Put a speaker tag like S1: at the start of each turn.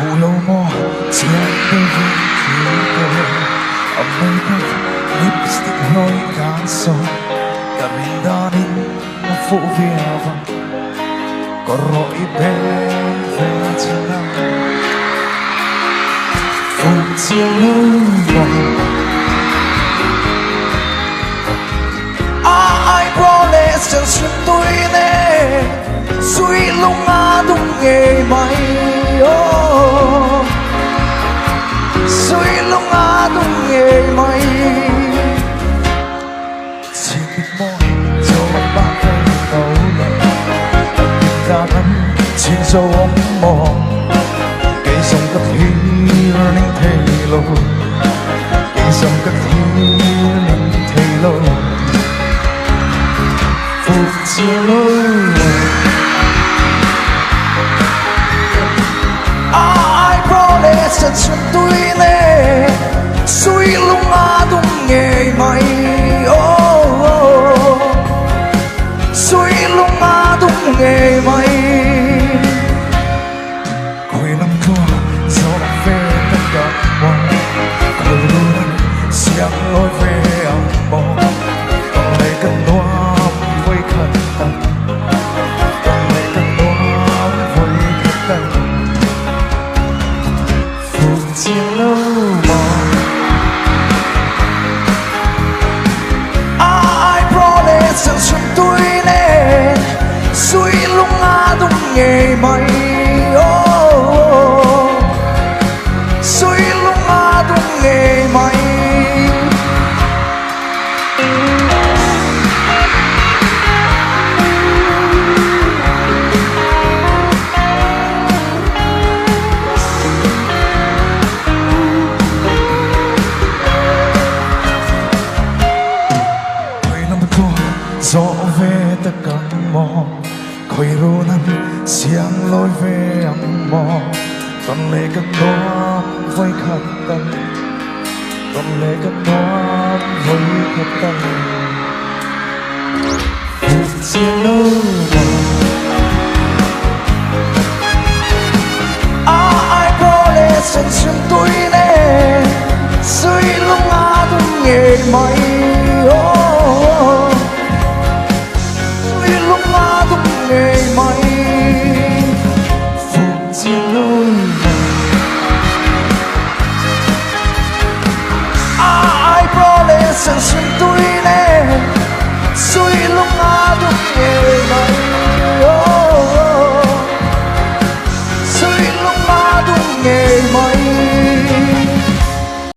S1: Fuh lo maw chiang deuhin thil te a makeup lipstick hlawih dan sawn ka rin danin a fuh viau a kawr rawh i beng ve chin a fuh chiang lo maw A eyebrow leh senhrim tui nen Sui lung a dum ngei mai oh Sui lung a dum ngei mai Chhipit mawi chaw ba kai to lo Kim ta kan chin zo awm maw Kei zawng ka thlir ning thei lo Kei zawng ka thlir ning thei lo Fuh chiang lo A eyebrow leh senhrim tui nen Sui lung a dum ngei mai oh Sui lung a dum ngei mai Khawi lam tluang zawh ve ta ka maw Khawi lunan siang lawi ve ang maw Tawng leh ka nuam vawi khat ta Tawng leh ka nuam vawi khat ta Fuh chiang lo maw A eyebrow leh senhrim tui nen Sui lung a dum ngei mai oh Sui lung a dum ngei mai. Khawi lam tluang zawh ve tak ang maw Khawi runan siang lawi ve ang maw Tawn leh ka nuam vawi khat tal Tawn leh ka nuam vawi khat tal Fuh chiang lo maw A eyebrow leh senhrim tui nen Sui lung a dum ngei mai oh Sui lung a dum ngei mai Fuh chiang lo maw A eyebrow leh senhrim tui nen Sui lung a dum ngei mai.